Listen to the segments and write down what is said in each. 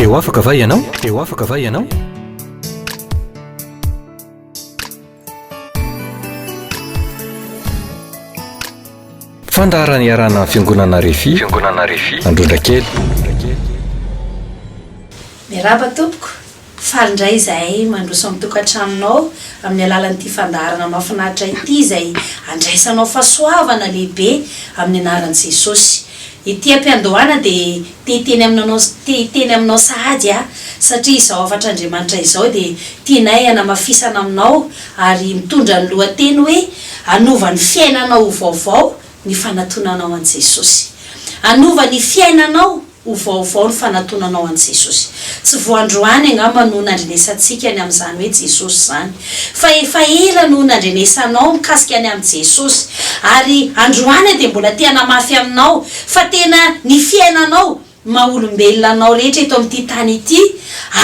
Dia ho afaka va ianao? Dia ho afaka va ianao? Fandaharana iarahana amin'ny Fiangonana Refi, Fiangonana Refi, Androndrakely. Miarahaba tompoko, faly indray izahay mandroso amin'ny tokantranonao amin'ny alalan'ity fandaharana mahafinaritra ity izay andraisanao fahasoavana lehibe amin'ny anaran'i Jesosy. Ety am-piandohana dia te hiteny aminanao te hiteny aminao sahady aho satria izao hafatr'Andriamanitra izao dia tianay hanamafisana aminao ary mitondra ny lohateny hoe hanova ny fiainanao ho vaovao ny fanatonanao an'i Jesosy. Hanova ny fiainanao ho vaovao ny fanatonanao an'i Jesosy. Tsy vao androany angamba no nandrenesantsika ny amin'izany hoe Jesosy izany. Fa efa ela no nandrenesanao mikasika ny amin'i Jesosy. Ary androany aho dia mbola te hanamafy aminao fa tena ny fiainanao, ny maha olombelona anao rehetra eto amin'ity tany ity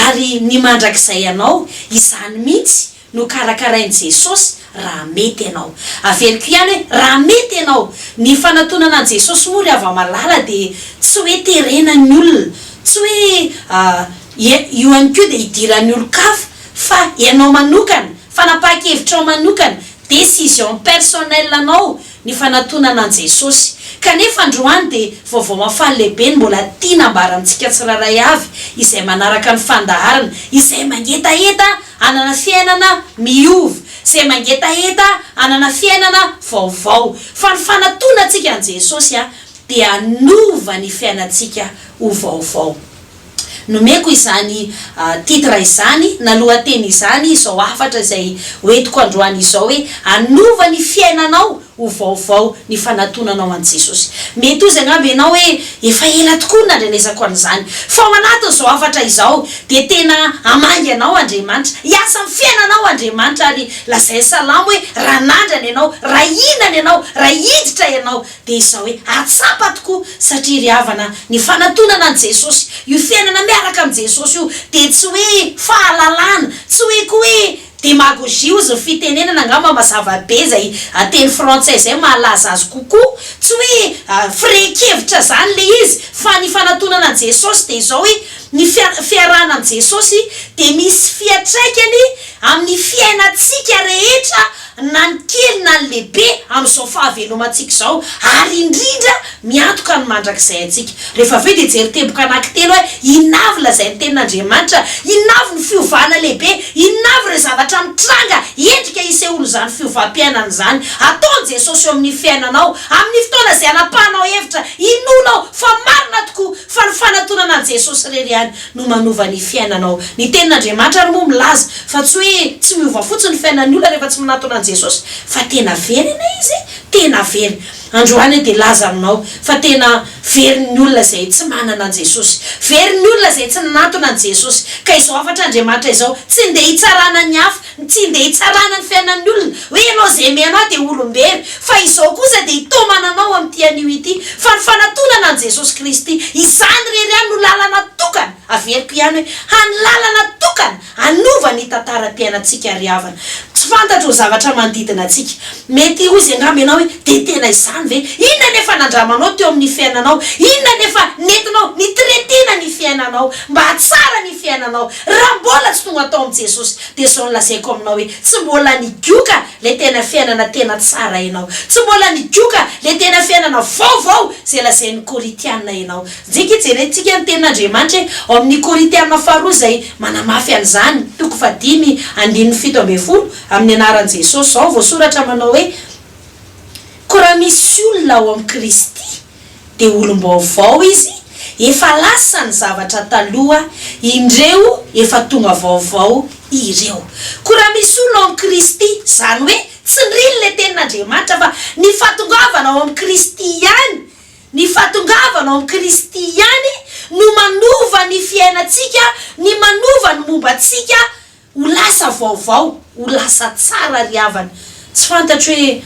ary ny mandrakizay anao, izany mihitsy no karakarain'i Jesosy raha mety ianao. Averiko ihany hoe raha mety ianao. Ny fanatonana an'i Jesosy moa ry hava-malala dia tsy hoe terena ny olona, tsy hoe io ihany koa dia idiran'ny olon-kafa fa ianao manokana, fanapahan-kevitrao manokana, décision personnelle anao ny fanatonana an'i Jesosy. Kanefa androany dia vaovao mahafaly lehibe no mbola tiana ambara amintsika tsirairay avy izay manaraka ny fandaharana, izay mangetaheta hanana fiainana miova, izay mangetaheta hanana fiainana vaovao. Fa ny fanatonantsika an'i Jesosy dia hanova ny fiainantsika ho vaovao. Nomeko izany titre izany na lohateny izany izao hafatra izay hoentiko androany izao hoe hanova ny fiainanao ho vaovao ny fanatonanao an'i Jesosy. Mety hozy angamba ianao hoe efa ela tokoa no nandrenesako an'izany. Fa ao anatin'izao hafatra izao dia tena hamangy anao Andriamanitra, hiasa amin'ny fiainanao Andriamanitra ary lazain'ny Salamo hoe raha nandrana ianao, raha hihinana ianao, raha hiditra ianao dia izao hoe hahatsapa tokoa satria ry havana ny fanatonana an'i Jesosy, io fiainana miaraka amin'i Jesosy io dia tsy hoe fahalalana, tsy hoe koa hoe demagogie hozy ny fitenenana angamba mazava be izay teny frantsay izay mahalaza azy kokoa, tsy hoe firehin-kevitra izany ilay izy fa ny fanatonana an'i Jesosy dia izao hoe ny fiarahana amin'i Jesosy dia misy fiantraikany amin'ny fiainantsika rehetra na ny kely na ny lehibe amin'izao fahavelomantsika izao, ary indrindra miantoka ny mandrakizay antsika. Rehefa avy eo dia jery teboka anankitelo hoe inona avy lazain'ny Tenin'Andriamanitra, inona avy ny fiovana lehibe, inona avy ireo zavatra mitranga endrika isehoan'izany fiovam-piainana izany. Ataon'i Jesosy eo amin'ny fiainanao, amin'ny fotoana izay anapahanao hevitra, inoanao fa marina tokoa fa ny fanatonana an'i Jesosy irery ihany no manova ny fiainanao. Ny Tenin'Andriamanitra ary moa milaza fa tsy hoe tsy miova fotsiny ny fiainan'ny olona rehefa tsy manatona an'i Jesosy fa tena very anie izy e! Tena very. Androany aho dia hilaza aminao fa tena very ny olona izay tsy manana an'i Jesosy. Very ny olona izay tsy nanatona an'i Jesosy. Ka izao hafatr'Andriamanitra izao, tsy ndeha hitsarana ny hafa, tsy ndeha hitsarana ny fiainan'ny olona, hoe ianao izay mihaino ahy dia olom-bery, fa izao kosa dia hitaomana anao amin'ity anio ity, fa ny fanatonana an'i Jesosy Kristy, izany irery ihany no lalana tokana, averiko ihany hoe, hany lalana tokana hanova ny tantaram-piainantsika ry havana. Tsy fantatro ny zavatra manodidina antsika. Mety hozy angamba ianao hoe, dia tena izany ve? Inona no efa nandramanao teo amin'ny fiainanao? Inona no efa nentinao nitretena ny fiainanao mba hahatsara ny fiainanao? Raha mbola tsy tonga tao amin'i Jesosy, dia izao no lazaiko aminao hoe, tsy mbola nigoka ilay tena fiainana tena tsara ianao. Tsy mbola nigoka ilay tena fiainana vaovao izay lazain'ny Korintiana ianao. Ndeha ange jerentsika ny Tenin'Andriamanitra e, ao amin'ny Korintiana faharoa izay manamafy an'izany, toko fahadimy, andininy 17, amin'ny anaran'i Jesosy. Izao voasoratra manao hoe, Koa raha misy olona ao amin'i Kristy, dia olom-baovao izy, efa lasa ny zavatra taloha, indreo efa tonga vaovao ireo. Koa raha misy olona ao amin'i Kristy, izany hoe tsindriny ilay tenin'Andriamanitra fa ny fahatongavana ao amin'i Kristy ihany, ny fahatongavana ao amin'i Kristy ihany no manova ny fiainantsika, ny manova ny momba antsika, Ho lasa vaovao, ho lasa tsara ry havana. Tsy fantatro hoe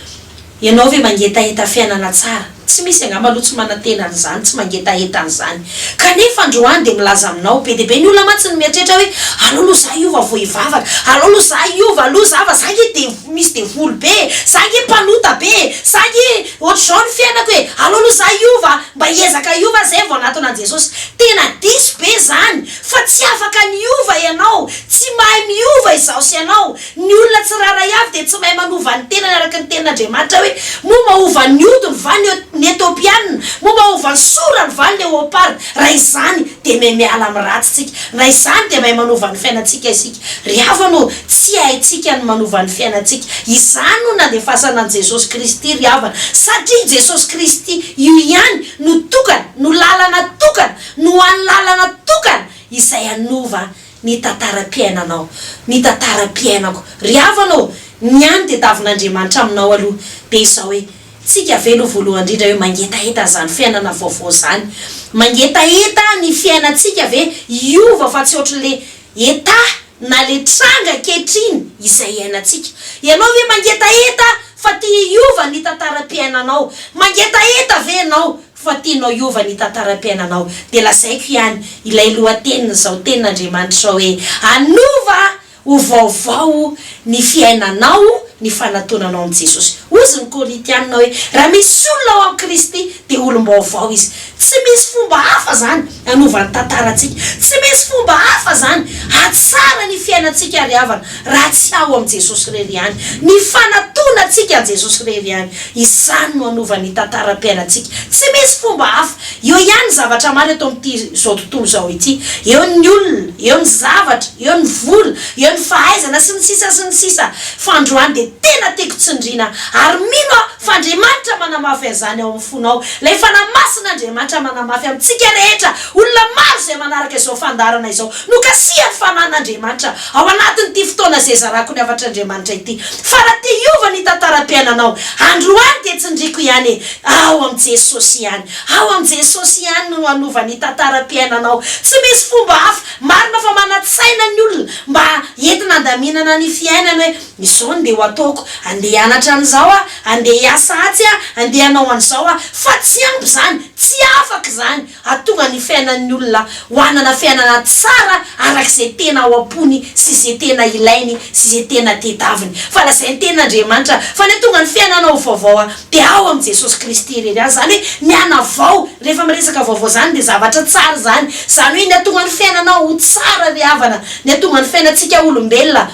ianao ve mangetaheta fiainana tsara? Tsy misy angamba aloha tsy manantena an'izany, tsy mangetaheta an'izany. Kanefa androany dia milaza aminao, be dia be ny olona mantsy no mieritreritra hoe, aleo aloha za hiova vao hivavaka, aleo aloha za hiova aloha za fa za ange devo, misy devoly be e, za ange mpanota be e, za ange ohatr'izao ny fiainako e, aleo aloha za hiova, mba hiezaka hiova aho zay vao hanatona an'i Jesosy. Tena diso be izany fa tsy afaka ny hiova ianao, tsy mahay miova izaho sy ianao. Ny olona tsirairay avy dia tsy mahay manova ny tenany araka ny tenin'Andriamanitra hoe, Moa mahova ny hodiny va ny ny Etiopiana? Moa mahova ny sorany va ny leoparda? Raha izany, dia mahay miala amin'ny ratsy isika. Raha izany, dia mahay manova ny fiainantsika isika. Ry havana ô, tsy haintsika ny manova ny fiainantsika. Izany no nandefasana an'i Jesosy Kristy, ry havana. Satria i Jesosy Kristy io ihany no tokana, no lalana tokana, no hany lalana tokana izay hanova ny tantaram-piainanao, ny tantaram-piainako. Ry havana ô, ny hany tediavin'Andriamanitra aminao aloha dia izao hoe, tsika ve aloha voalohany indrindra hoe mangetaheta an'izany fiainana vaovao izany? Mangetaheta ny fiainantsika ve hiova fa tsy ohatran'ilay état na ilay tranga ankehitriny izay iainantsika? Ianao ve mangetaheta fa te hiova ny tantaram-piainanao? Mangetaheta ve ianao Fa tianao hiova ny tantaram-piainanao, dia lazaiko ihany ilay lohatenin'izao tenin'Andriamanitra izao hoe, Hanova ho vaovao ny fiainanao ny fanatonanao amin'i Jesosy. Hozy ny Korintianina hoe, Raha misy olona ao amin'i Kristy, dia olom-baovao izy. Tsy misy fomba hafa izany hanova ny tantarantsika. Tsy misy fomba hafa izany hahatsara ny fiainantsika ry havana, raha tsy ao amin'i Jesosy irery ihany. Ny fanatonantsika an'i Jesosy irery ihany. Izany no hanova ny tantaram-piainantsika. Tsy misy fomba hafa. Eo ihany ny zavatra maro eto amin'ity izao tontolo izao ity. Eo ny olona, eo ny zavatra, eo ny vola, eo ny fahaizana, sy ny sisa sy ny sisa Fa androany dia tena tiako tsindriana ary mino aho fa Andriamanitra manamafy an'izany ao amin'ny fonao. Ilay Fanahy Masin'Andriamanitra manamafy amintsika rehetra, olona maro izay manaraka izao fandaharana izao. Nokasihan'ny Fanahin'Andriamanitra ao anatin'ity fotoana izay zarako ny hafatr'Andriamanitra ity. Fa raha te hiova ny tantaram-piainanao, androany dia tsindriko ihany e, ao amin'i Jesosy ihany. Ao amin'i Jesosy ihany no hanova ny tantaram-piainanao. Tsy misy fomba hafa. Marina fa manan-tsaina ny olona mba entina handaminana ny fiainany hoe, izao no ndeha ho ataoko, andeha hianatra an'izao aho, andeha hiasa atsy aho, andeha hanao an'izao aho. Fa tsy ampy izany, tsy afaka izany. Hahatonga ny fiainan'ny olona ho hanana fiainana tsara araka izay tena ao am-pony sy izay tena ilainy sy izay tena tedaviny. Fa lazain'ny Tenin'Andriamanitra fa ny hahatonga ny fiainanao ho vaovao dia ao amin'i Jesosy Kristy irery ihany. Izany hoe ny hanavao, rehefa miresaka vaovao izany dia zavatra tsara izany. Izany hoe ny hahatonga ny fiainanao ho tsara ry havana, ny hahatonga ny fiainantsika olombelona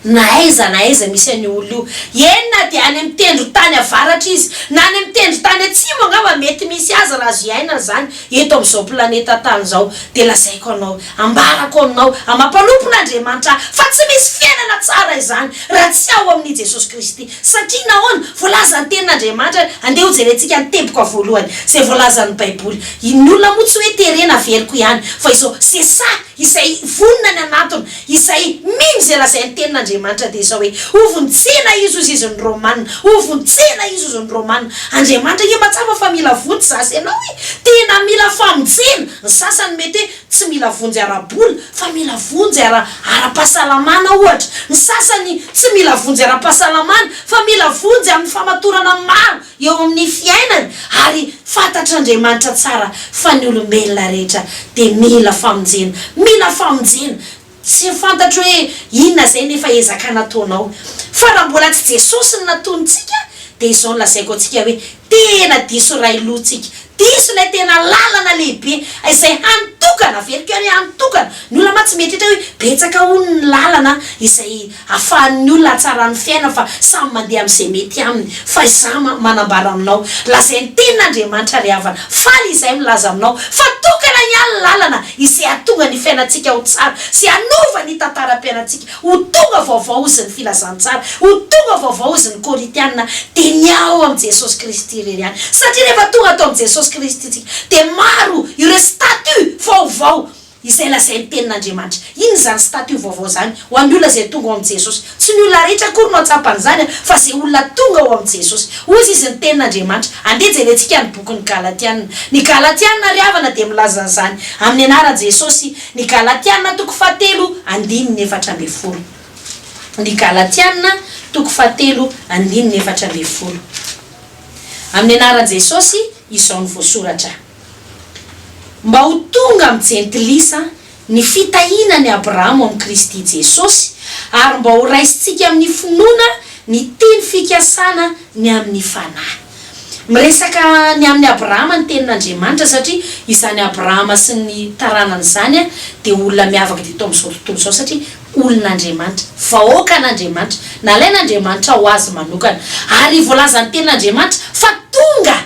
Na aiza na aiza misy an'io olona io, eny na dia any amin'ny tendron-tany avaratra izy, na any amin'ny tendron-tany atsimo angamba mety misy azy raha azo iainana izany eto amin'izao planeta tany izao, dia lazaiko anao, ambarako aminao, amam-panompon'Andriamanitra aho, fa tsy misy fiainana tsara izany raha tsy ao amin'i Jesosy Kristy. Satria nahoana? Voalazan'ny Tenin'Andriamanitra, andeha hojerentsika ny teboka voalohany, izay voalazan'ny Baiboly. Ny olona moa tsy hoe terena averiko ihany, fa izao, c'est ça, izay vonona ny hanatona, Izay mino izay lazain'ny tenin'Andriamanitra dia izao hoe, Hovonjena izy hozy izy ny Romana, hovonjena izy hozy ny Romana. Andriamanitra ange mahatsapa fa mila vonjy za sy ianao e! Tena mila famonjena! Ny sasany mety hoe tsy mila vonjy ara-bola fa mila vonjy ara ara-pahasalamana ohatra. Ny sasany tsy mila vonjy ara-pahasalamana fa mila vonjy amin'ny famatorana maro eo amin'ny fiainany ary fantatr'Andriamanitra tsara fa ny olombelona rehetra dia mila famonjena, mila famonjena, tsy fantatro hoe inona izay nefa ezaka nataonao fa raha mbola tsy Jesosy no natonintsika dia izao no lazaiko antsika hoe tena diso ray loha tsika, diso ilay tena lalana lehibe izay hany tokana, averiko ihany hoe hany tokana, ny olona mantsy mieritreritra hoe betsaka hono ny lalana izay Afahan'ny olona hatsara ny fiainany fa samy mandeha amin'izay mety aminy. Fa izaho manambara aminao, lazain'ny tenin'Andriamanitra ry havana, faly izahay milaza aminao fa tokana ihany ny lalana izay hahatonga ny fiainantsika ho tsara sy hanova ny tantaram-piainantsika ho tonga vaovao hozy ny filazantsara, ho tonga vaovao hozy ny Korintiana, dia ny ao amin'i Jesosy Kristy irery ihany. Satria rehefa tonga ato amin'i Jesosy Kristy isika dia maro ireo statut vaovao Izay lazain'ny Tenin'Andriamanitra. Inona izany statut vaovao izany ho an'ny olona izay tonga ao amin'i Jesosy? Tsy ny olona rehetra akory no hahatsapa an'izany fa izay olona tonga ao amin'i Jesosy. Hozy izy ny Tenin'Andriamanitra. Andeha jerentsika ny bokin'ny Galatiana. Ny Galatiana ry havana dia milaza an'izany amin'ny anaran'i Jesosy. Ny Galatiana toko fahatelo andininy 14. Ny Galatiana toko fahatelo andininy 14. Amin'ny anaran'i Jesosy, izao no voasoratra, Mba ho tonga amin'ny Jentilisa ny fitahiana an'i Abrahama ao amin'i Kristy Jesosy, ary mba ho raisintsika amin'ny finoana ny teny fikasana ny amin'ny Fanahy. Miresaka ny amin'i Abrahama ny Tenin'Andriamanitra, satria izany Abrahama sy ny taranany izany dia olona miavaka teto amin'izao tontolo izao, satria olon'Andriamanitra, vahoakan'Andriamanitra, nalain'Andriamanitra ho Azy manokana. Ary voalazan'ny Tenin'Andriamanitra fa tonga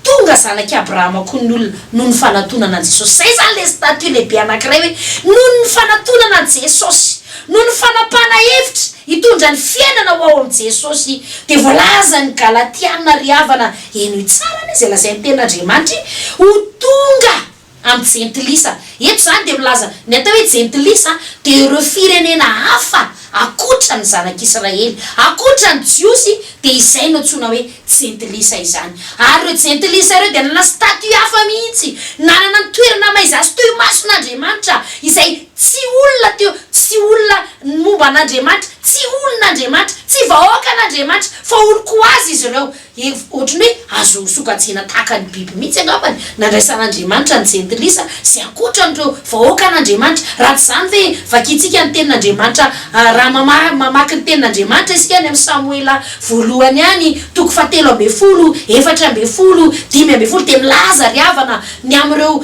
Tonga zanak'i Abrahama koa ny olona noho ny fanatonana an'i Jesosy. Izay izany ilay statut lehibe anankiray hoe noho ny fanatonana an'i Jesosy, noho ny fanapahana hevitra hitondra ny fiainana ho ao amin'i Jesosy. Dia voalazan'ny Galatiana ry havana, henoy tsara anie izay lazain'ny Tenin'Andriamanitra e, ho tonga amin'ny jentilisa. Eto izany dia milaza, ny atao hoe jentilisa dia ireo firenena hafa ankoatra ny zanak'Israely, ankoatra ny Jiosy, dia izay no antsoina hoe jentilisa izany. Ary ireo jentilisa ireo dia nanana statut hafa mihitsy, nanana ny toerana maiza azy teo imason'Andriamanitra, izay tsy olona teo, tsy olona momba an'Andriamanitra, tsy olon'Andriamanitra, tsy vahoakan'Andriamanitra, fa olon-ko azy izy ireo. Ev, Ohatry ny hoe azo sokajiana tahaka ny biby mihitsy angamba ny nandraisan'Andriamanitra ny jentilisa izay ankoatra an'ireo vahoakan'Andriamanitra. Raha tsy izany ve vakintsika ny tenin'Andriamanitra raha mama mamaky ny tenin'Andriamanitra isika any amin'ny Samoela voalohany any toko fahatelo ambinifolo, 14, 15 dia milaza ry havana ny amin'ireo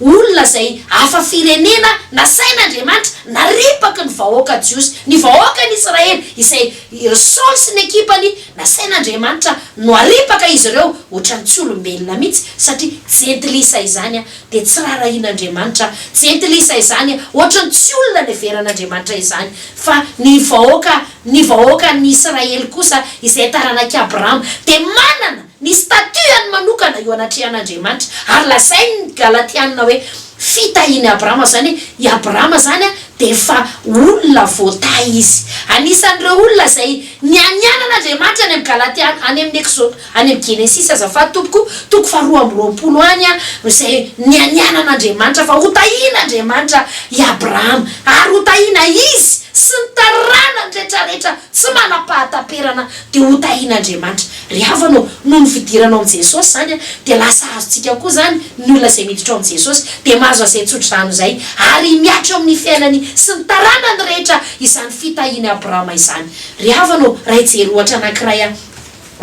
olona izay hafa firenena nasain'Andriamanitra naripaky ny vahoaka jiosy, ny vahoakan'Israely izay ry Saoly sy ny ekipany Nasain'Andriamanitra noaripaka izy ireo ohatran'ny tsy olombelona mihitsy satria jentilisa izany dia tsy rarahian'Andriamanitra, jentilisa izany ohatran'ny tsy olona neveran'Andriamanitra izany fa ny vahoaka ny vahoakan'ny Israely kosa izay taranak'i Abrahama dia manana ny statut-ny manokana eo anatrehan'Andriamanitra ary lazain'ny Galatiana hoe fitahian'i Abrahama izany hoe i Abrahama izany dia efa olona voatahy izy. Anisan'ireo olona izay nianianan'Andriamanitra any amin'ny Galatiana, any amin'ny Eksoda, any amin'ny Genesisy azafady tompoko, toko faharoa amby roapolo any, izay nianianan'Andriamanitra fa hotahian'Andriamanitra i Abrahama, ary hotahiana izy sy ny taranany rehetrarehetra tsy manam-pahataperana dia hotahian'Andriamanitra. Ry havana ô, noho ny fidirana ao amin'i Jesosy izany dia lasa azontsika koa izany ny olona izay miditra ao amin'i Jesosy dia mahazo an'izay tsodrano izay ary mihatra eo amin'ny fiainany sy ny taranany rehetra izany fitahian'i Abrahama izany. Ry havana ô, raha hijery ohatra anankiray aho,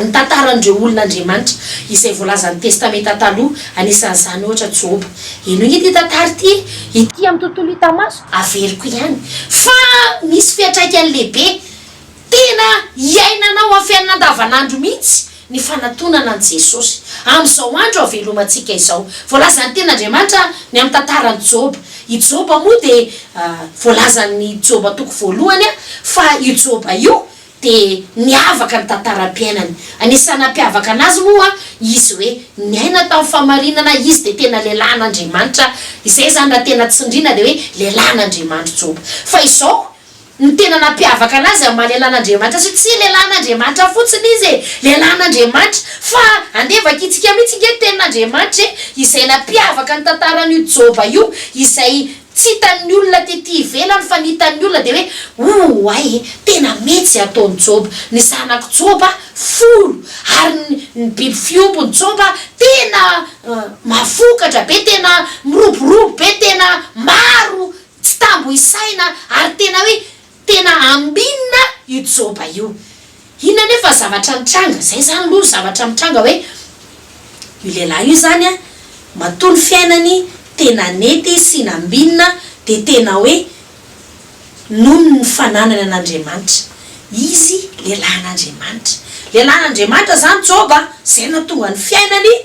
ny tantaran'ireo olon'Andriamanitra izay voalazan'ny Testamenta Taloha, anisan'izany ohatra Joba. Henoy ange ity tantara ity e! Ity amin'ny tontolo hita maso, averiko ihany, fa misy fiantraikany lehibe Tena iainanao amin'ny fiainana andavanandro mihitsy ny fanatonana an'i Jesosy. Amin'izao andro havelomantsika izao. Voalazan'ny Tenin'Andriamanitra ny amin'ny tantaran'i Joba. I Joba moa dia voalazan'i Joba toko voalohany fa io Joba io dia niavaka ny tantaram-piainany. Anisan'ny nampiavaka anazy moa izy hoe niaina tamin'ny fahamarinana izy dia tena lehilahin'Andriamanitra. Izay izany raha tena tsindriana dia hoe lehilahin'Andriamanitra Joba. Fa izao Ny tena nampiavaka anazy amin'ny maha lehilahin'Andriamanitra azy, tsy lehilahin'Andriamanitra fotsiny izy e, lehilahin'Andriamanitra, fa andeha vakintsika mihitsy ange ny tenin'Andriamanitra e, izay nampiavaka ny tantaran'io Joba io, izay tsy hitan'ny olona tety ivelany fa ny hitan'ny olona dia hoe oay e, tena mety izay ataon'i Joba, ny zanak'i Joba folo, ary ny biby fiompin'i Joba tena mahavokatra be, tena miroborobo be, tena maro Tsy tambo isaina ary tena hoe tena ambinina io Joba io. Inona anefa ny zavatra nitranga? Izay izany aloha ny zavatra mitranga hoe io lehilahy io izany an, matoa ny fiainany tena nety sy nambinina dia tena hoe noho ny fananany an'Andriamanitra. Izy lehilahin'Andriamanitra. Lehilahin'Andriamanitra izany Joba, izay no nahatonga ny fiainany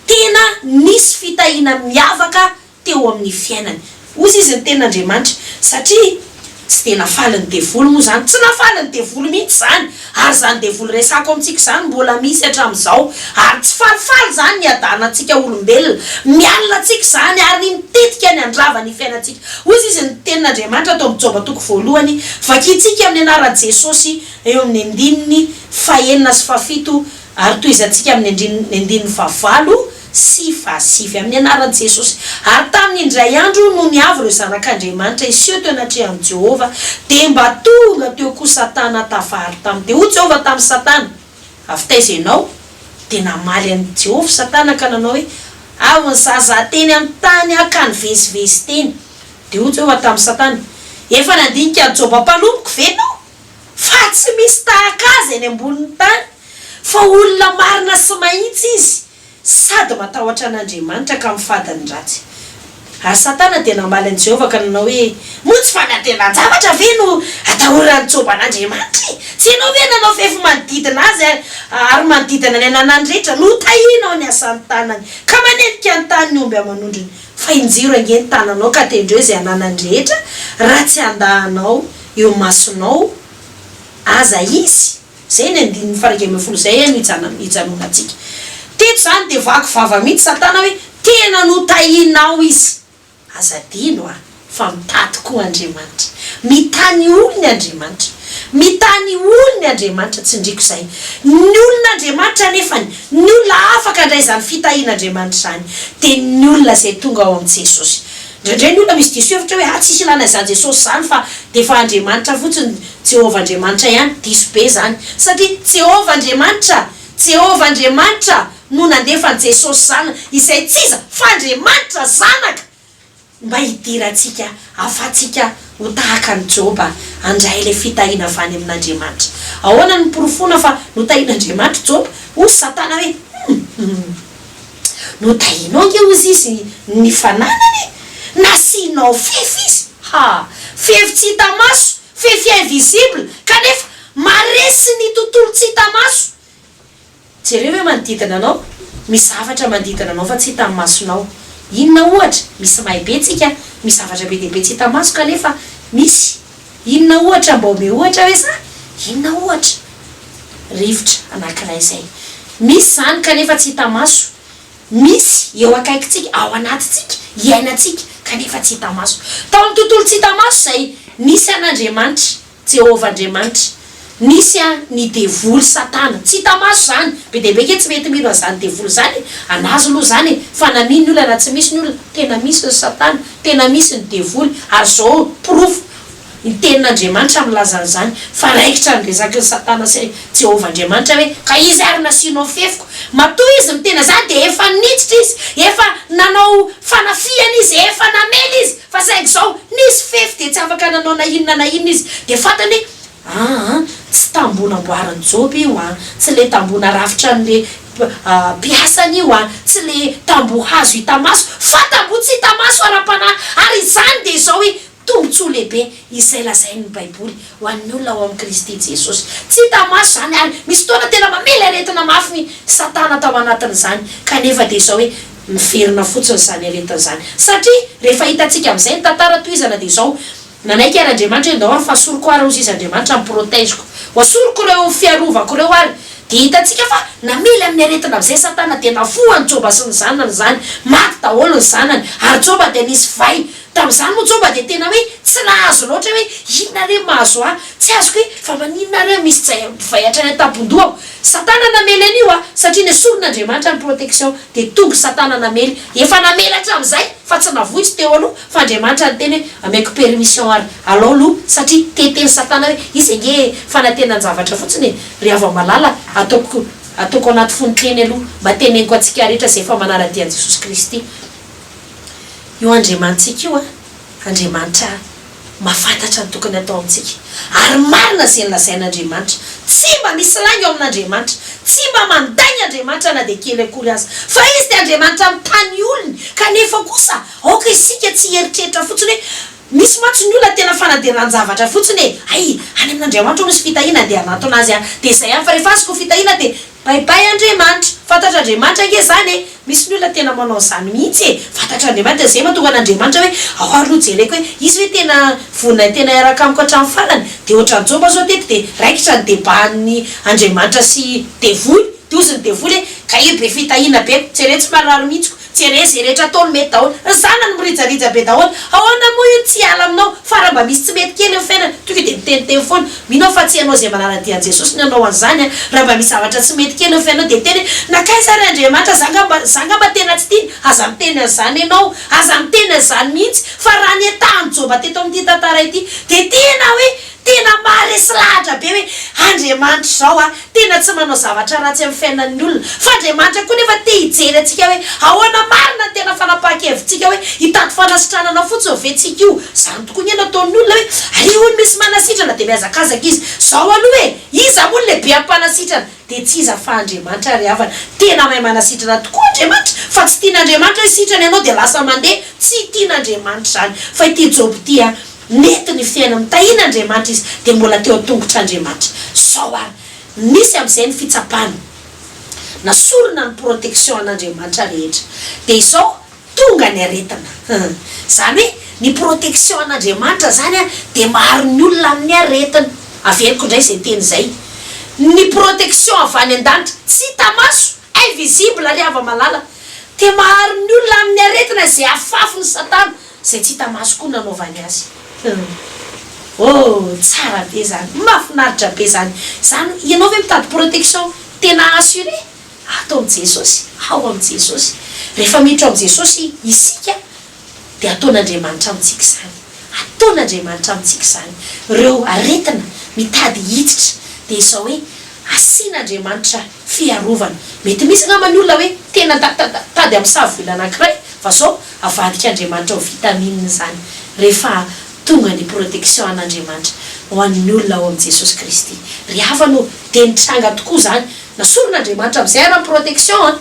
tena nisy fitahiana miavaka teo amin'ny fiainany. Hozy izy ny tenin'Andriamanitra, satria tsy dia nafaly ny devoly moa izany, tsy nafaly ny devoly mihitsy izany, ary izany devoly resako amintsika izany mbola misy hatramin'izao, ary tsy falifaly izany ny hiadanantsika olombelona, mialona antsika izany ary mitetika ny handrava ny fiainantsika. Hozy izy ny tenin'Andriamanitra ato amin'ny Joba toko voalohany, vakintsika amin'ny anaran'i Jesosy eo amin'ny andininy fahenina sy fahafito ary tohizantsika amin'ny andininy fahavalo sy fahasivy, amin'ny anaran'i Jesosy. Ary tamin'ny indray andro, nony avy ireo zanak'Andriamanitra hiseho teo anatrehan'i Jehovah, dia mba tonga teo koa Satana tafaharo taminy. Dia hoy Jehovah tamin'i Satana, Avy taiza ianao? Dia namaly an'i Jehovah Satana ka nanao hoe, Avy nizahazaha teny amin'ny tany aho ka nivezivezy teny. Dia hoy Jehovah tamin'i Satana, Efa nandinika an'i Joba mpanompoko ve ianao? Fa tsy misy tahaka azy eny ambonin'ny tany, fa olona marina sy mahitsy izy, sady matahotra an'Andriamanitra ka mifady ny ratsy. Ary Satana dia namaly an'i Jehovah ka nanao hoe, Moa tsy fanantenan-javatra ve no atahoran'i Joba an'Andriamanitra e? Tsy ianao ve nanao fefy manodidina azy ary manodidina ny ananany rehetra? Notahianao ny asan'ny tanany, ka manenika ny tany ny omby aman'ondriny. Fa injiro ange ny tananao ka tendreo izay ananany rehetra, raha tsy handà anao eo imasonao aza izy. Izay ny andininy faha 11 izay no hijanonantsika. Teto izany dia vaky vava mihitsy Satana hoe tena notahianao izy. Aza adino a, fa mitady koa Andriamanitra. Mitahy ny olony Andriamanitra. Mitahy ny olony Andriamanitra, tsindriko izay. Ny olon'Andriamanitra anefany, ny olona afaka handray izany fitahian'Andriamanitra izany, dia ny olona izay tonga ao amin'i Jesosy. Indraindray ny olona misy diso hevitra hoe, ah tsisy ilana izany Jesosy izany fa dia efa Andriamanitra fotsiny, Jehovah Andriamanitra ihany. Diso be izany. Satria Jehovah Andriamanitra, Jehovah Andriamanitra no nandefa an'i Jesosy Zanany, izay tsy iza fa Andriamanitra Zanaka, mba hidirantsika, hahafahantsika ho tahaka an'i Joba, handray ilay fitahiana avy any amin'Andriamanitra. Ahoana no porofoina fa notahian'Andriamanitra i Joba? Hoy Satana hoe, Hum, hum. Notahianao ange hozy izy ny fananany e! Nasianao fefy izy, ha! Fefy tsy hita maso, fefy invisible, kanefa maresy ny tontolo tsy hita maso. Jereo hoe manodidina anao, misy zavatra manodidina anao fa tsy hitan'ny masonao. Inona ohatra? Misy mahay be tsika, misy zavatra be dia be tsy hita maso kanefa misy. Inona ohatra? Mba omeo ohatra ve sa? Inona ohatra? Rivotra anankiray izay. Misy izany kanefa tsy hita maso. Misy eo akaikintsika, ao anatintsika, iainantsika kanefa tsy hita maso. Tao amin'ny tontolo tsy hita maso izay nisy an'Andriamanitra, Jehovah Andriamanitra. Nisy an ny devoly satana. Tsy hita maso izany. Be dia be ange tsy mety mino an'izany devoly izany e. An'azy aloha izany e. Fa na mino ny olona na tsy misy ny olona, tena misy ny satana, tena misy ny devoly. Ary izao porofo, ny tenin'Andriamanitra milaza an'izany, fa raikitra ny resaky ny satana sy Jehovah Andriamanitra hoe, ka izy ary nasianao fefiko. Matoa izy miteny an'izany dia efa niditra izy, efa nanao fanafihana izy, efa namely izy. Fa saingy izao, nisy fefy dia tsy afaka nanao na inona na inona izy. Dia fantany hoe, aa, tsy tamboho namboarin'i Joba io an, tsy ilay tamboho narafitra an'ilay mpiasany io an, tsy ilay tamboho hazo hita maso, fa tamboho tsy hita maso ara-panahy. Ary izany dia izao hoe, tombontsoa lehibe izay lazain'ny Baiboly ho an'ny olona ao amin'i Kristy Jesosy. Tsy hita maso izany ary misy fotoana tena mamely aretina mafy ny Satana tao anatin'izany, kanefa dia izao hoe, Miverina fotsiny izany aretina izany. Satria rehefa hitantsika amin'izay ny tantara tohizana dia izao, nanaiky ary Andriamanitra hoe ndao ary fa asoriko ary hozy izy Andriamanitra ny protège-ko. Ho asoriko ireo fiarovako ireo ary. Dia hitantsika fa namely amin'ny aretina amin'izay Satana dia nafoha an'i Joba sy ny zanany izany. Maty daholo ny zanany. Ary Joba dia nisy vay. Tamin'izany moa Joba dia tena hoe tsy nahazo loatra hoe inona re mahazo ahy. Tsy azoko hoe fa maninona ary aho misy vay hatrany an-tampon-dohako. Satana namely an'io a! Satria nesorin'Andriamanitra ny protection dia tonga satana namely, efa namely hatramin'izay fa tsy navoa izy teo aloha fa Andriamanitra niteny hoe ameko permission ary alao aloha satria te-hiteny satana hoe izy ange fanantenan-javatra fotsiny e! Ry hava-malala ataoko ataoko anaty fonon-teny aloha mba teneniko antsika rehetra izay efa manara-dia an'i Jesosy Kristy io Andriamanitsika io a! Andriamanitra Mahafantatra ny tokony hatao amintsika. Ary marina izay nolazain'Andriamanitra. Tsy mba misy lainga ao amin'Andriamanitra. Tsy mba mandainga Andriamanitra na dia kely akory aza. Fa Izy dia Andriamanitra mitahy ny olony. Kanefa kosa, aoka isika tsy hieritreritra fotsiny hoe, Misy mantsy ny olona tena fanaderan-javatra fotsiny e! Hay, any amin'Andriamanitra hono misy fitahiana, andeha hanantona Azy aho. Dia izay ihany, fa rehefa azoko ny fitahiana dia Bye bye Andriamanitra! Fantatr'Andriamanitra ange izany e! Misy ny olona tena manao an'izany mihitsy e! Fantatr'Andriamanitra, izay mahatonga an'Andriamanitra hoe ao ary aloha jereko hoe izy ve tena vonona tena hiaraka amiko hatramin'ny farany? Dia ohatran'i Joba zao teto dia raikitra ny debat-n'ny Andriamanitra sy devoly, dia hozy ny devoly hoe ka io be fitahiana be, jereo tsy marary mihitsy ko! Jereo ze rehetra ataony mety daholo, ny zanany mirijarija be daholo, ahoana moa io tsy hiala aminao fa raha mba misy tsy mety kely eo fiainana tonga dia miteniteny foana, mino aho fa tsy ianao izay manara-dia an'i Jesosy ny hanao an'izany an, raha mba misy zavatra tsy mety kely eo fiainanao dia miteny hoe nankaiza ary Andriamanitra za ngamba za ngamba tena tsy tiany, aza miteny an'izany ianao, aza miteny an'izany mihitsy fa raha ny etahan'i Joba teto amin'ity tantara ity dia tena hoe. Tena maharesy lahatra be hoe Andriamanitra izao a, tena tsy manao zavatra ratsy amin'ny fiainan'ny olona. Fa Andriamanitra koa nefa te hijery antsika hoe ahoana marina ny tena fanapahan-kevitsika hoe hitady fanasitranana fotsiny ve tsika io. Izany tokoa anie no ataon'ny olona hoe ary hono misy manasitrana dia mihazakazaka izy. Izao aloha e, iza moa no lehibe amin'ny mpanasitrana? Dia tsy iza fa Andriamanitra ry havana. Tena mahay manasitrana tokoa Andriamanitra fa tsy tian'Andriamanitra hoe sitrana ianao dia lasa mandeha, tsy tian'Andriamanitra izany. Fa ity Joba ity a, nety ny fiainany, tahian'Andriamanitra izy dia mbola teo an-tongotr'Andriamanitra. Zao ary, nisy amin'izay ny fitsapana, nasorina ny protection an'Andriamanitra rehetra. Dia izao, Tonga ny aretina. Izany hoe ny protection an'Andriamanitra izany dia maharo ny olona amin'ny aretina. Averiko indray izay teny izay. Ny protection avy any an-danitra, tsy hita maso, invisible ry hava-malala, dia maharo ny olona amin'ny aretina izay afafin'i Satana, izay tsy hita maso koa nanaovany azy. Oh, tsara be izany, mahafinaritra be izany. Izany, ianao ve mitady protection tena assuré? Ato amin'i Jesosy, ao amin'i Jesosy. Rehefa miditra ao amin'i Jesosy isika dia ataon'Andriamanitra amintsika izany. Ataon'Andriamanitra amintsika izany. Ireo aretina mitady hiditra dia izao hoe asian'Andriamanitra fiarovana. Mety misy angamba ny olona hoe tena tady amin'ny savony anankiray fa izao avadik'Andriamanitra ho vitamine izany rehefa tonga ny protection an'Andriamanitra ho an'ny olona ao amin'i Jesosy Kristy. Ry havana ô, dia nitranga tokoa izany. Nasoron'Andriamanitra amin'izay ary ny protection an!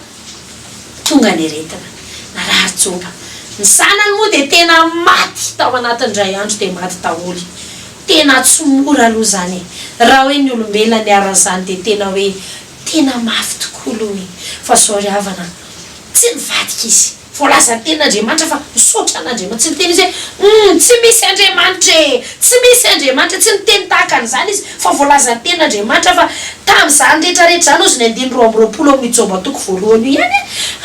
Tonga ny aretina. Narary Joba. Ny zanany moa dia tena maty tao anatin'ny indray andro dia maty daholo. Tena tsy mora aloha izany e! Raha hoe ny olombelona niharan'izany dia tena hoe tena mafy tokoa aloha e! Fa zao ry havana an! Tsy nivadika izy. Voalazan'ny tenin'Andriamanitra fa misaotra an'Andriamanitra. Tsy niteny izy hoe, Humm, tsy misy Andriamanitra e! Tsy misy Andriamanitra. Tsy niteny tahaka an'izany izy, fa voalazan'ny tenin'Andriamanitra fa tamin'izany rehetra rehetra izany, hozy ny andininy 22 amin'io Joba toko voalohany io ihany,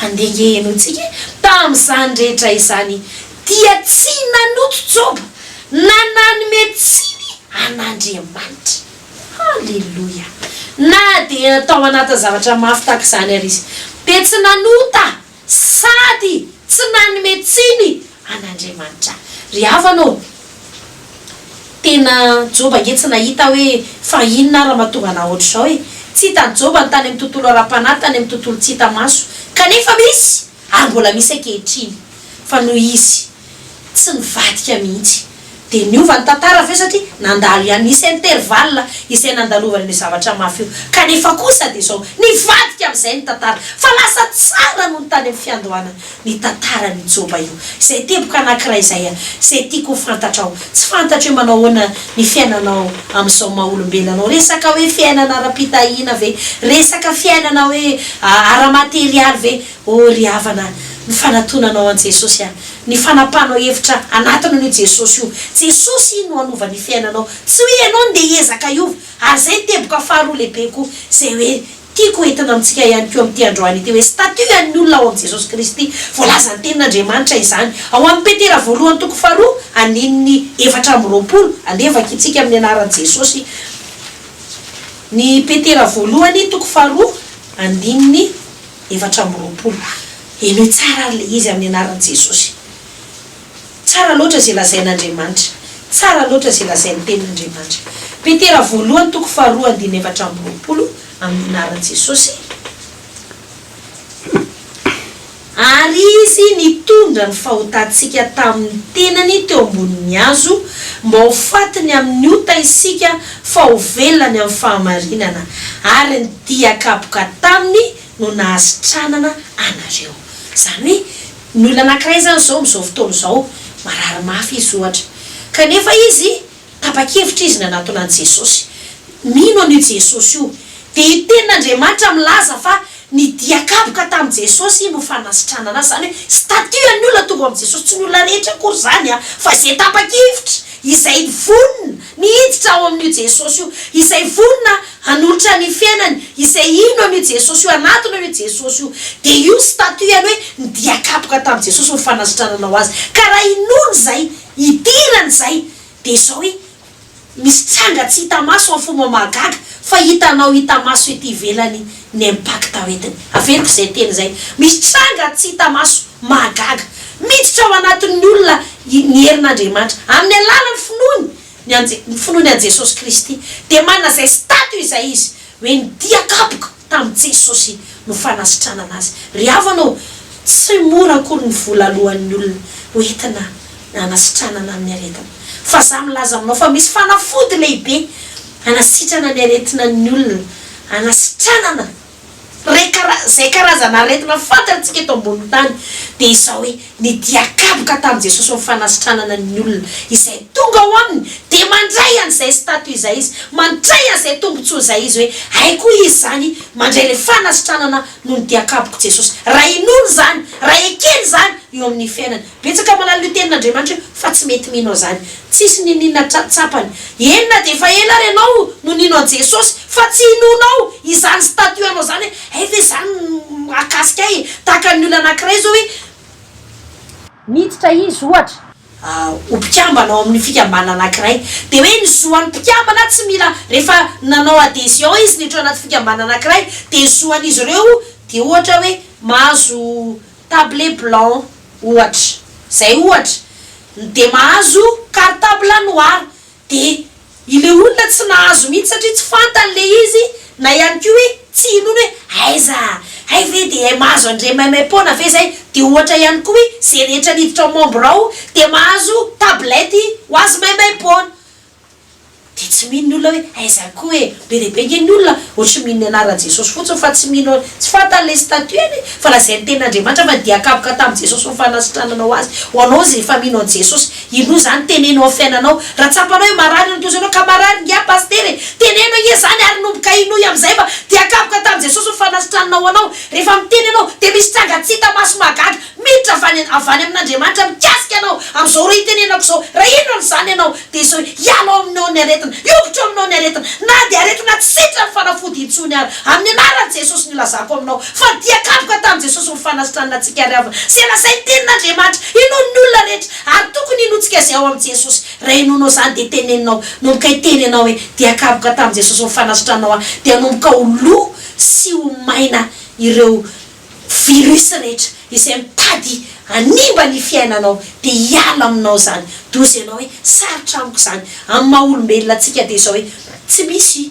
andeha ange henointsika e! Tamin'izany rehetra izany dia tsy nanoto Joba na nanome tsiny an'Andriamanitra. Haleloia! Na dia tao anatin'ny zavatra mafy tahaka izany ary izy, dia tsy nanota! Sady tsy nanome tsiny an'Andriamanitra. Ry havana ô, tena Joba ange tsy nahita hoe fa inona ary mahatonga anah ohatr'izao e! Tsy hitan'i Joba ny tany amin'ny tontolo ara-panahy, tany amin'ny tontolo tsy hita maso. Kanefa misy, ary mbola misy ankehitriny. Fa noho izy tsy nivadika mihitsy. Dia niova ny tantara avy eo satria nandalo ihany, nisy intervalle izay nandalovana an'io zavatra mafy io. Kanefa kosa dia izao, nivadika amin'izay ny tantara, fa lasa tsara noho ny tany amin'ny fiandohana ny tantaran'i Joba io. Izay teboka anankiray izay, izay tiako ho fantatrao. Tsy fantatro hoe manao ahoana ny fiainanao amin'izao maha olombelona anao. Resaka hoe fiainana ara-pitahiana ve? Resaka fiainana hoe ara-materialy ve? Oh ry havana, ny fanatonanao an'i Jesosy an! Ny fanapahanao hevitra anatiny an'io Jesosy io. Jesosy no hanova ny fiainanao. Tsy hoe ianao no ndeha hiezaka hiova. Ary izay ny teboka faharoa lehibe koa, izay hoe tiako hoentina amintsika ihany koa amin'ity androany ity hoe statut an'ny olona ao amin'i Jesosy Kristy. Voalazan'ny Tenin'Andriamanitra izany. Ao amin'ny Petera voalohany toko faharoa, andininy 24. Andeha vakintsika amin'ny anaran'i Jesosy. Ny Petera voalohany toko faharoa, andininy 24. Henoy tsara ary ilay izy amin'ny anaran'i Jesosy. Tsara loatra izay lazain'Andriamanitra. Tsara loatra izay lazain'ny Tenin'Andriamanitra. Petera voalohany toko faharoa andininy 24 amin'ny anaran'i Jesosy. Ary Izy nitondra ny fahotantsika tamin'ny tenany teo ambonin'ny hazo, mba ho fatiny amin'ny ota isika fa ho velona ny amin'ny fahamarinana, ary ny dia kapoka taminy no nahasitranana anareo. Izany hoe, ny olona anankiray izany izao amin'izao fotoana izao, marary mafy izy ohatra, kanefa izy Tapa-kevitra izy nanatona an'i Jesosy. Mino an'io Jesosy io. Dia io tenin'Andriamanitra milaza fa ny dia kapoka tamin'i Jesosy no fanasitranana azy. Izany hoe statut an'ny olona tonga ao amin'i Jesosy. Tsy ny olona rehetra akory izany an, fa izay tapa-kevitra, izay vonona ny hiditra ao amin'io Jesosy io, izay vonona hanolotra ny fiainany, izay hino an'io Jesosy io, hanatona an'io Jesosy io. Dia io statut any hoe ny dia kapoka tamin'i Jesosy no fanasitranana ho azy. Ka raha inoany izay, Hidirany izay dia izao hoe misy tranga tsy hita maso amin'ny fomba mahagaga fa hitanao hita maso ety ivelany ny impact hoentiny. Averiko izay teny izay. Misy tranga tsy hita maso mahagaga. Miditra ao anatin'ny olona ny herin'Andriamanitra. Amin'ny alalan'ny finoany. Ny an'i ny finoany an'i Jesosy Kristy. Dia manana izay statut izay izy, hoe ny dia kapoka tamin'i Jesosy no fanasitranana azy. Ry havana ô, tsy mora akory ny vola aloan'ny olona ho entina hanasitranana amin'ny aretina. Fa za milaza aminao fa misy fanafody lehibe hanasitrana ny aretina ny olona, hanasitranana re kara izay karazana aretina fantatsika eto ambonin'ny tany dia izao hoe ny dia kapoka tamin'i Jesosy ny fanasitranana ny olona izay tonga ao aminy dia mandray an'izay statut izay izy, mandray an'izay tombotsoa izay izy hoe hay koa izy izany mandray ilay fanasitranana noho ny dia kabok'i Jesosy. Raha inoany izany, raha ekeny izany eo amin'ny fiainany. Betsaka mahalala io tenin'Andriamanitra io fa tsy mety mino an'izany. Tsisy niniana tsapany. Eny na dia efa ela ary ianao no nino an'i Jesosy fa tsy inoanao izany statut anao izany hoe hay ve izany no mahakasika ahy e! Tahaka ny olona anankiray izao hoe miditra izy ohatra ho mpikambana ao amin'ny fikambanana anankiray dia hoe ny zo an'ny mpikambana tsy mila rehefa nanao adhesion izy niditra ao anaty fikambanana anankiray dia ny zo an'izy ireo dia ohatra hoe mahazo table blanc ohatra, zay ohatra, de mahazo cartable noir, de ilay olona tsy nahazo mihitsy satria tsy fantany le izy na ihany koa hoe tsy inoany hoe aiza, hay ve de hay mahazo an'ireny maimaim-poana ve zay, de ohatra ihany koa hoe ze rehetra niditra ao membre ao de mahazo tablette ho azy maimaim-poana. Dia tsy mino ny olona hoe aiza koa e! Be dia be nge ny olona ohatry mino ny anaran'i Jesosy fotsiny fa tsy mino tsy fantany ilay statut-ny e! Fa lazain'ny tenin'Andriamanitra fa nidian-kapoka tamin'i Jesosy ny fanasitranana ho azy. Ho anao izay efa mino an'i Jesosy, inoa izany, teneno ao amin'ny fiainanao. Raha tsapanao hoe marary ianao dia hoy ianao ka marary ingahy pasitera e! Teneno ange izany ary nomboka inoy amin'izay fa dian-kapoka tamin'i Jesosy ny fanasitranana ho anao. Rehefa miteny ianao dia misy tranga tsy hita maso mahagaga Miditra avy any avy any amin'Andriamanitra mikasika anao amin'izao ora itenenako izao. Raha hino an'izany ianao, dia izao, hiala ao aminao ny aretina, hiongotra ao aminao ny aretina, na dia aretina tsy sitran'ny fanafody intsony ary. Amin'ny anaran'i Jesosy no ilazako aminao, fa dia kapoka tamin'i Jesosy ny fanasitranana antsika ry havana. Izay lazain'ny tenin'Andriamanitra, inoan'ny olona rehetra, ary tokony hinoantsika izay ao amin'i Jesosy. Raha inoanao izany, dia teneninao, nomboka hiteny ianao hoe, Dia kapoka tamin'i Jesosy ny fanasitranao ahy, dia hanomboka ho lo sy ho maina ireo virus rehetra izay mitady hanimba ny fiainanao dia hiala aminao izany, doza ianao hoe sarotra amiko izany, amin'ny maha olombelona antsika dia izao hoe tsy misy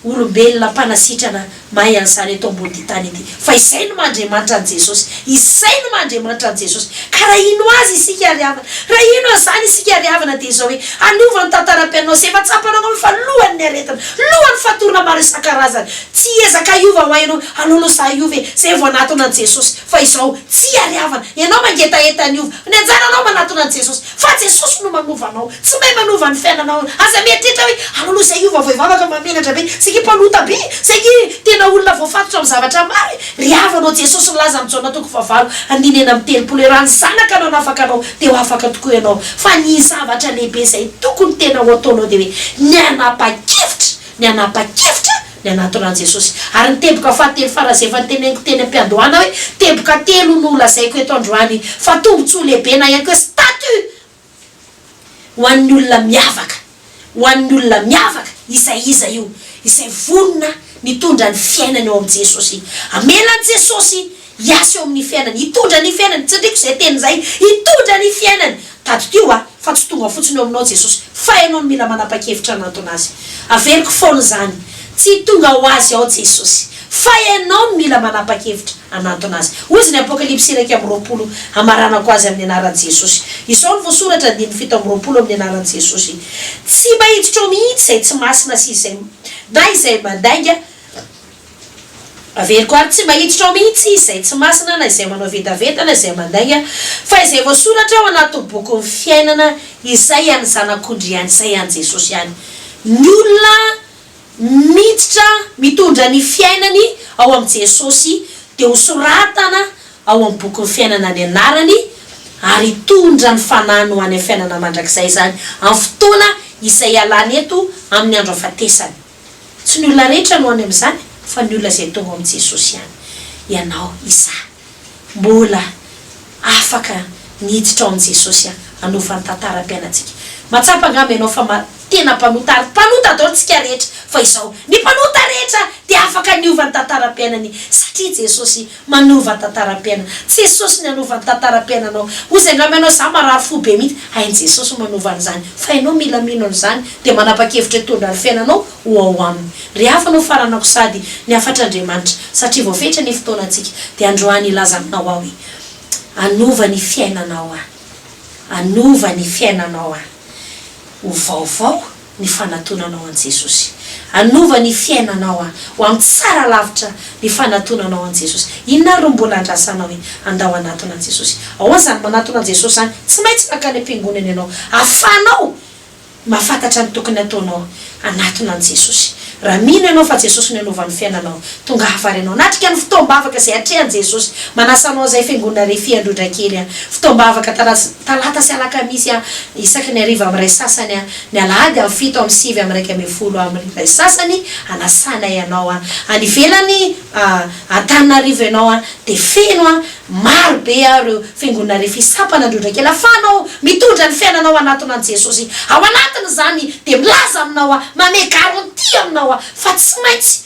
olombelona mpanasitrana mahay an'izany eto ambon'ity tany ity fa izay no maha Andriamanitra an'i Jesosy, izay no maha Andriamanitra an'i Jesosy, ka raha hino Azy isika ry havana, raha hino an'izany isika ry havana dia izao hoe hanova ny tantaram-piainanao izay efa tsapanao angamba fa lohan'ny aretina, lohan'ny fatorana maro isan-karazany, Tsy hiezaka hiova ho ahy ianao, aleo aloha za hiova e, zay vao hanatona an'i Jesosy, fa izao, tsia ry havana, ianao mangetaheta ny hiova, ny anjaranao manatona an'i Jesosy, fa Jesosy no manova anao, tsy mahay manova ny fiainanao, aza mieritreritra hoe, aleo aloha za hiova vao hivavaka, mahamenatra be, saingy mpanota be, saingy tena olona voafatotra amin'ny zavatra maro e, ry havana ô, Jesosy milaza amin'i Jaona toko fahavalo andininy 36 hoe, raha ny Zanaka no hanafaka anao, dia ho afaka tokoa ianao, fa ny zavatra lehibe izay tokony tena ho ataonao dia hoe, ny hanapa-kevitra ny hanapa-kevitra ny hanatona an'i Jesosy. Ary ny teboka fahatelo faran'izay efa noteneniko teny am-piandohana hoe teboka telo no holazaiko eto androany fa tombontsoa lehibe na ihany koa hoe statut ho an'ny olona miavaka, ho an'ny olona miavaka, izay iza io? Izay vonona mitondra ny fiainany eo amin'i Jesosy. Hamela an'i Jesosy hiasa eo amin'ny fiainany, hitondra ny fiainany, tsindriko izay teny izay, hitondra ny fiainany. Tadidio a, fa tsy tonga fotsiny eo aminao Jesosy, fa ianao no mila manapa-kevitra hanantona Azy. Averiko foana izany, tsy tonga ho azy ao Jesosy, fa ianao no mila manapa-kevitra hanantona Azy. Hoy izy ny Apokalypsy 21, hamaranako azy amin'ny anaran'i Jesosy. Izao no voasoratra andininy 27 amin'ny anaran'i Jesosy, Tsy mba hiditra ao mihitsy izay tsy masina sy izay na izay mandainga, Averiko ary tsy mba hiditra ao mihitsy izay tsy masina na izay manao vetaveta na izay mandainga, fa izay voasoratra ao anatin'ny bokin'ny fiainana, izay an'ny Zanak'ondry ihany, izay an'i Jesosy ihany. Ny olona miditra mitondra ny fiainany ao amin'i Jesosy dia ho soratana ao amin'ny bokin'ny fiainana ny anarany ary hitondra ny fanahiny ho any amin'ny fiainana mandrakizay izany amin'ny fotoana izay hialany eto amin'ny andro hafatesany. Tsy ny olona rehetra no any amin'izany fa ny olona izay tonga ao amin'i Jesosy ihany. Ianao, izaho. Mbola afaka Ny hiditra ao amin'i Jesosy hanova ny tantaram-piainantsika. Mahatsapa angamba ianao fa tena mpanota ary mpanota daholo tsika rehetra fa izao, ny mpanota rehetra dia afaka niova ny tantaram-piainany satria Jesosy manova tantaram-piainana. Tsy Jesosy ny hanova ny tantaram-piainanao. Hozy angamba ianao za marary fo be mihitsy, hain'i Jesosy manova an'izany fa ianao mila mino an'izany dia manapa-kevitra hitondra ny fiainanao ho ao aminy. Ry havana ho faranako sady ny hafatr'Andriamanitra satria voafetra ny fotoanantsika dia androany hilaza aminao aho hoe hanova ny fiainanao aho. Hanova ny fiainanao aho. Ho vaovao ny fanatonanao an'i Jesosy. Hanova ny fiainanao aho. Ho amin'ny tsara lavitra ny fanatonanao an'i Jesosy. Inona ary no mbola andrasanao e? Andao hanatona an'i Jesosy. Ahoana izany manatona an'i Jesosy izany? Tsy maintsy mankany am-piangonana ianao. Ahafahanao Mahafantatra ny tokony hataonao hanatona an'i Jesosy. Raha mino ianao fa Jesosy no hanova ny fiainanao, tongava ary ianao. Hanatrika ny fotoam-bavaka izay atrehan'i Jesosy. Manasa anao izay Fiangonana Refi Androndrakely a. Fotoam-bavaka talata sy alakamisy a, isaky ny hariva amin'ny iray sasany a, ny alahady amin'ny fito amin'ny sivy amin'ny 11 amin'ny iray sasany, anasanay anao a. Any ivelany a, Antananarivo ianao a, dia feno a, Maro be ireo fiangonana rehefa hisampana androndra kely afahanao mitondra ny fiainanao hanatona an'i Jesosy. Ao anatin'izany dia milaza aminao aho, manome garantie aminao aho fa tsy maintsy,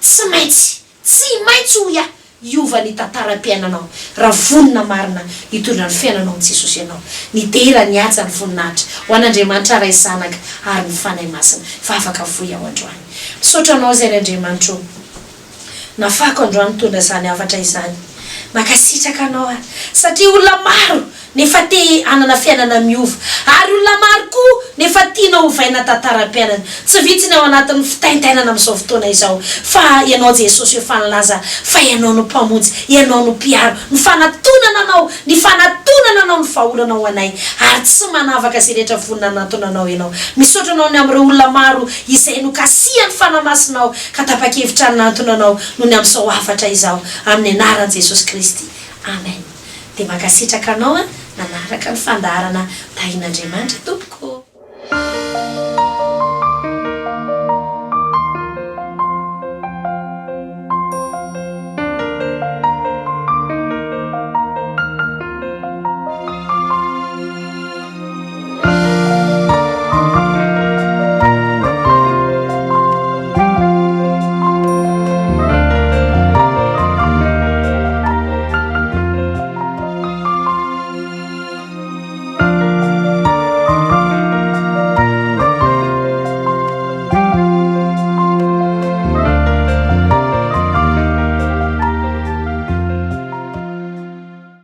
tsy maintsy, tsy maintsy hoy aho, hiova ny tantaram-piainanao raha vonona marina hitondra ny fiainanao amin'i Jesosy ianao. Ny dera, ny haja, ny voninahitra ho an'Andriamanitra Ray, Zanaka ary ny Fanahy Masina. Vavaka fohy aho androany. Misaotra Anao izay ry Andriamanitra o. Nafako androany nitondra izany hafatra izany. Mankasitraka anao aho satria olona maro nefa te hanana fiainana miova ary olona maro koa nefa tianao hovaina tantaram-piainana. Tsy vitsy ny ao anatin'ny fitaintainana amin'izao fotoana izao fa Ianao Jesosy efa nilaza fa Ianao no Mpamonjy, Ianao no Mpiaro. Ny fanatonana Anao, ny fanatonana Anao no vahaolana ho anay ary tsy manavaka izay rehetra vonona hanatona Anao Ianao. Misaotra Anao ny amin'ireo olona maro izay nokasihan'ny Fanahy Masinao ka tapa-kevitra hanantona Anao noho ny amin'izao hafatra izao, amin'ny anaran'i Jesosy Kristy. Amen. Dia mankasitraka anao nanaraka ny fandaharana tahin'Andriamanitra tompoko.